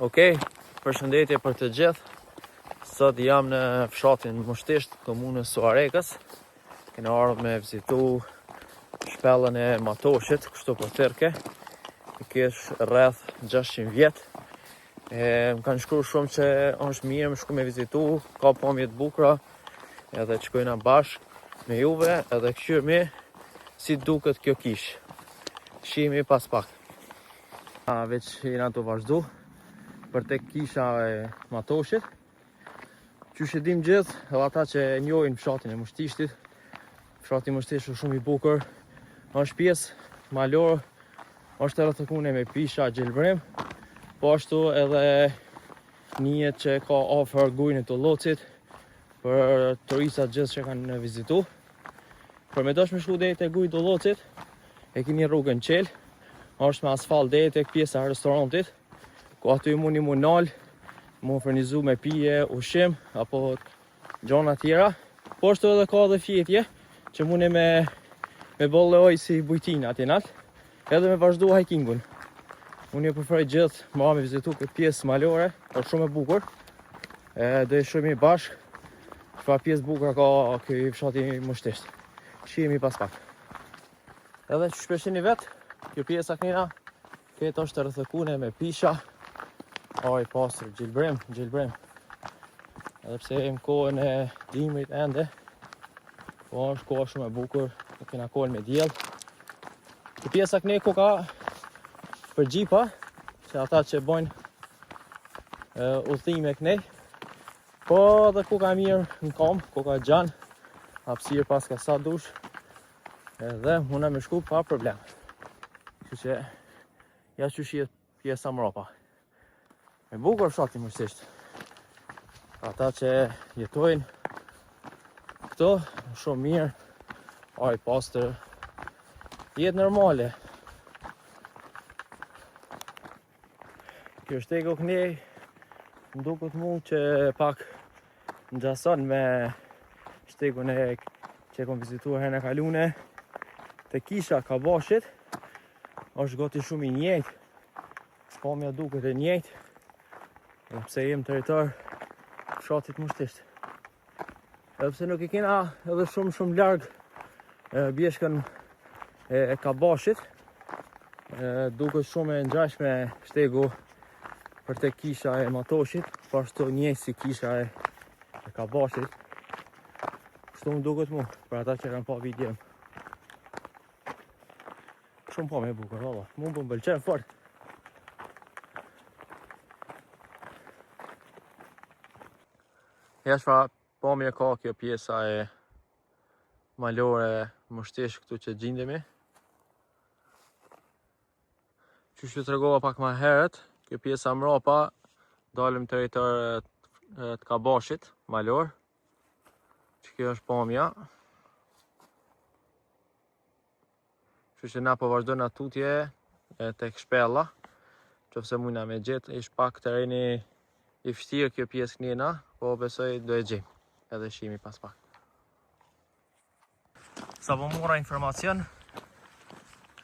Okej, përshëndetje për të gjithë. Sot jam në fshatin Mushtisht, komunës Suharekës. Kena ardhë me vizitu shpellën e Matoshit, kështu po thirrke. E kish rreth 600 vjet. E më kanë shkru shumë që është mirë me shku me vizitu, ka pamje të bukura, edhe të shkojna bashkë me juve, edhe kqyrmi si duket kjo kishë. Shihemi pas pak. A, veç jena tu vazhdu për tek kisha e Matoshit. Qysh e dim gjithë, edhe ata që e njohin fshatin e Mushtishtit, fshati i Mushtishtit është shumë i bukur, është pjesë malore, është e rrethukune me pisha, gjelbrim, po ashtu edhe njihet që ka afër Gujën e Tullocit, për turistat gjithë që kanë vizitu. Për me dash me shku deri te Guji i Tullocit, e kini rrugën çel, është me asfalt deri tek pjesa e restorantit, ku aty muni mu nal, mu furnizu me pije, ushqim apo gjona tjera. Po ashtu edhe ka edhe fjetje që muni me me bo lloj si bujtinë atje nalt, edhe me vazhdu hikingun. Unë ju preferoj gjithë ma me vizitu këtë pjesë malore, është shumë e bukur. E do e shohim bashkë çfarë pjesë bukur ka ky fshati Mushtisht. Shihemi pas pak. Edhe qysh po e shihni vetë, kjo pjesa kënina, këtë është rrethukune me pisha, ajër i pastër, gjelbrim, gjelbrim. Edhe pse jemi kohën e dimrit ende, po është koha shumë e bukur, e kena kohën me diell. Kjo pjesa këne ku ka për xhipa, që ata që bojnë udhëtime kënej, po edhe ku ka mirë në kom, ku ka gjan, hapësirë paska sa dush, edhe muna me shku pa problem. Kështu që, ja qysh shihet pjesa mrapa. E bukur fshati Mushtisht. Ata që jetojnë këtu, shumë mirë, ajër i pastër, jetë normale. Kjo shtegu kënej, më duket mu që pak ngjason me shtegun e që e kom vizituar herën e kalune te kisha Kabashit, është gati shumë i njëjtë, pamja duket e njëjtë, edhe pse jem territor fshatit Mushtisht. Edhe pse nuk e kena edhe shumë shumë larg bjeshkën e Kabashit, duket shumë e ngjashme shtegu për te kisha e Matoshit, po ashtu njëjtë si kisha e, e Kabashit. Kështu më duket mu, për ata që kanë pa videon. Shumë pamje e bukur, valla. Mu po më pëlqen fort. Ja çfarë pamje ka kjo pjesa e malore Mushtisht këtu që gjindemi. Qysh ju tregova pak ma herët, kjo pjesa mrapa dalim territor të Kabashit, malor. Që kjo është pamja. Kështu që na po vazhdojna tutje e tek shpella, qofse mujna me gjetë, ish pak terreni i vështirë kjo pjesë kënena, po besoj do e gjejmë, edhe shihemi pas pak. Sapo mora informacion,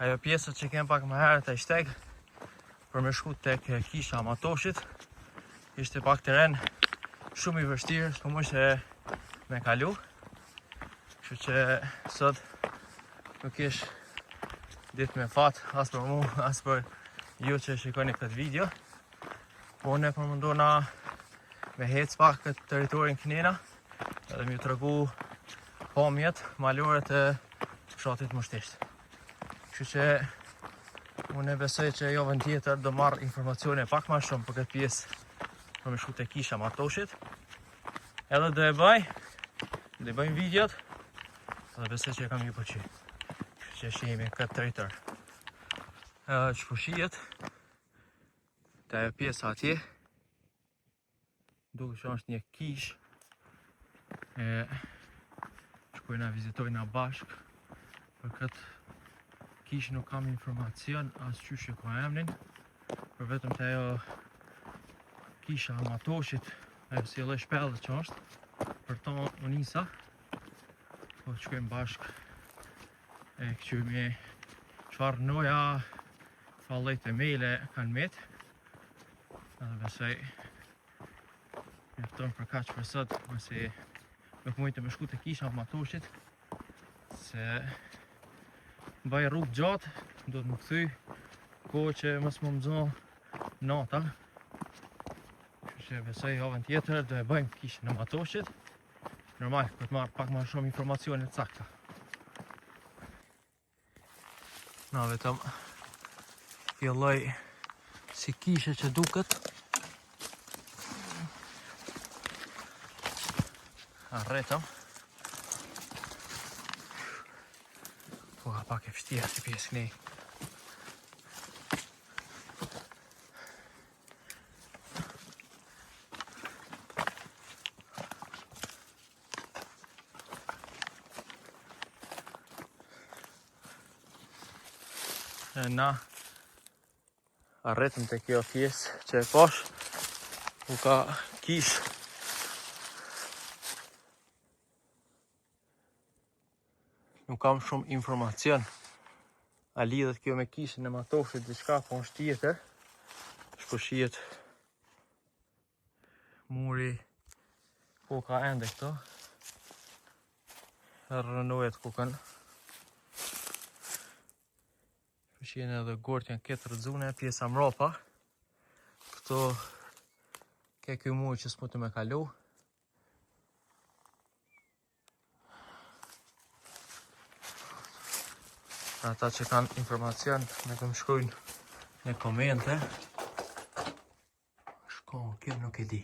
ajo pjesa që kem pak më herët ai shteg, për me shku tek kisha Matoshit, ishte pak terren shumë i vështirë, s'po mujshe me kalu, Kështu që sot nuk ish ditë me fat, as për mu, as për ju që shikoni këtë video. Po unë po mundona me hec pak këtë territorin kënena edhe me ju tregu pamjet malore të fshatit Mushtisht. Kështu që unë besoj që javën tjetër do marr informacione pak ma shumë për këtë pjesë për me shku te kisha Matoshit. Edhe do e bëj, do i bëjmë videot, edhe besoj që e kam ju pëlqy. Kështu që shihemi këtë territor. Edhe që po shihet, te ajo pjesa atje, duket që është një kishë, e shkojna vizitojna bashkë, për këtë kishë nuk kam informacion, as qysh e ka emnin, për vetëm te ajo kisha Matoshit, ajo si lloj shpellë që është, për to u nisa, po të shkojmë bashkë, e këqyrmi çfarë rrnoja, çfarë lloj themele kanë met, edhe. Besoj mjafton për kaq për sot, masi nuk mujta me shku te kisha e Matoshit, se baj rrugë gjatë, do të më kthy, kohë që mos më mëzo nata, kështu që besoj javën tjetër do e bëjmë kishën e Matoshit, normal, për të marrë pak më shumë informacione të sakta. Na vetëm kjo lloj si kishe që duket. Arretëm. Po ka pak e vështirë si pjesë kënej. E na arretëm te kjo pjesë që e pash ku ka kishë nuk kam shumë informacion a lidhet kjo me kishën e Matoshit diçka po është tjetër po shihet Muri po ka ende këto. Rrënojet ku kanë. Po shihen edhe gurët janë këtë rrëzune, pjesa mrapa. Këto ke ky mur që s'mund të me kalu. Ata që kanë informacion, le të më shkrujnë në komente. Shko, kjo nuk e di.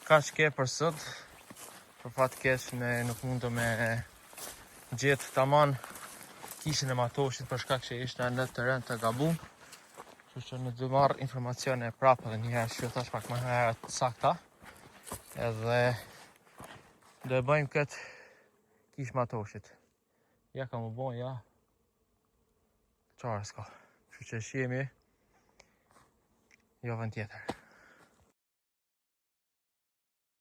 Kaq ke për sot Për fat keq ne nuk mundëm me gjetë taman kishën e Matoshit për shkak që ishte në terren të gabum. Kështu që ne do marr informacione prapë edhe një herë që thash pak më herët të sakta. Edhe do e bëjmë këtë kishë Matoshit. Ja ka më bo, ja. Qare s'ka. Kështu që shihemi javën tjetër.